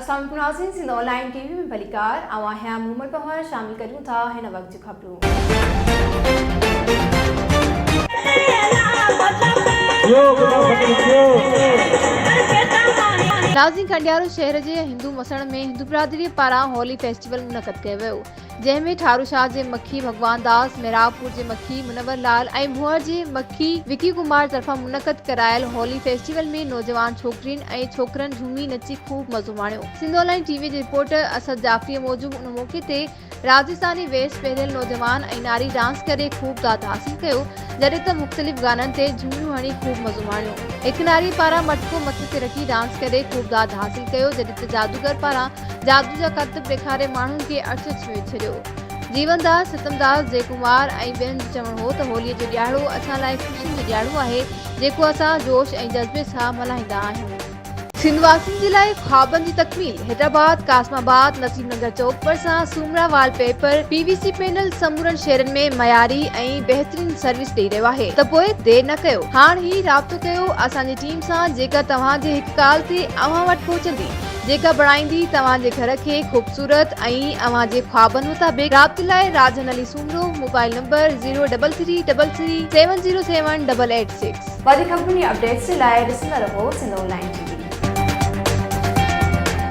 السلام عليڪم ناظرين سنڌ آن لائين ٽي وي ۾ ڀليڪار آئون آهيان مومل پنهور شامل ڪريون ٿا هن وقت جون خبرون. ناظرين ڪنڊيارو شهر جي هندو مسڻ ۾ هندو برادري پاران هولي فيسٽيول منعقد ڪيو ويو. جنهن ۾ ٺاروشاه جي مکي ڀڳوان داس، محرابپور جي مکي منور لال ۽ ڀونئر جي مکي وڪي ڪمار طرفان منعقد ڪرايل هولي فيسٽيول ۾ نوجوان ڇوڪرين ۽ ڇوڪرن جهومي نچي خوب مزو ماڻيو. سنڌ آن لائين ٽي وي جي رپورٽر اسد جعفريء موجب ان موقعي تي راجستاني ويس پهريل نوجوان ۽ ناري ڊانس ڪري خوب داد حاصل ڪيو جڏهن ته مختلف گانن تي جهوميون هڻي خوب مزو ماڻيو. هڪ ناري پاران مٽڪو مٿي تي رکي ڊانس ڪري خوب داد حاصل ڪيو جڏهن ته جادوگر پاران جادو جا ڪرتب ڏيکاري ماڻهن کي اچرج ۾ وجهي ڇڏيو. جيون داس، ستم داس، جئي ڪمار ۽ ٻين جو چوڻ هو ته هوليء جو ڏيهاڙو اسان لاء خوشين جو ڏيهاڙو آهي، جيڪو اسان جوش ۽ جذبي سان ملهائيندا آهيون. سنڌ واسين جي لاء خوابن جي تڪميل، حيدرآباد، قاسم آباد، نصيب نگر چوڪ ڀرسان Soomra wallpaper, P V C panel سمورن شهرن ۾ معياري ۽ بهترين سروس ڏئي رهيو آهي ته پوء دير نه ڪيو هاڻ ئي رابطو ڪيو اسان جي ٽيم سان جيڪا توهان جي هڪ ڪال تي اوهان وٽ پهچندي. جيڪا بڻائيندي توهان جي گهر کي خوبصورت ۽ اوهان جي خوابن مطابق رابطي لاء Rajan Ali Soomro mobile number zero double three double three seven zero seven double eight six. وڌيڪ خبرن ۽ اپڊيٽس جي لاء ڏسندا رهو سنڌ آن لائين ٽي وي.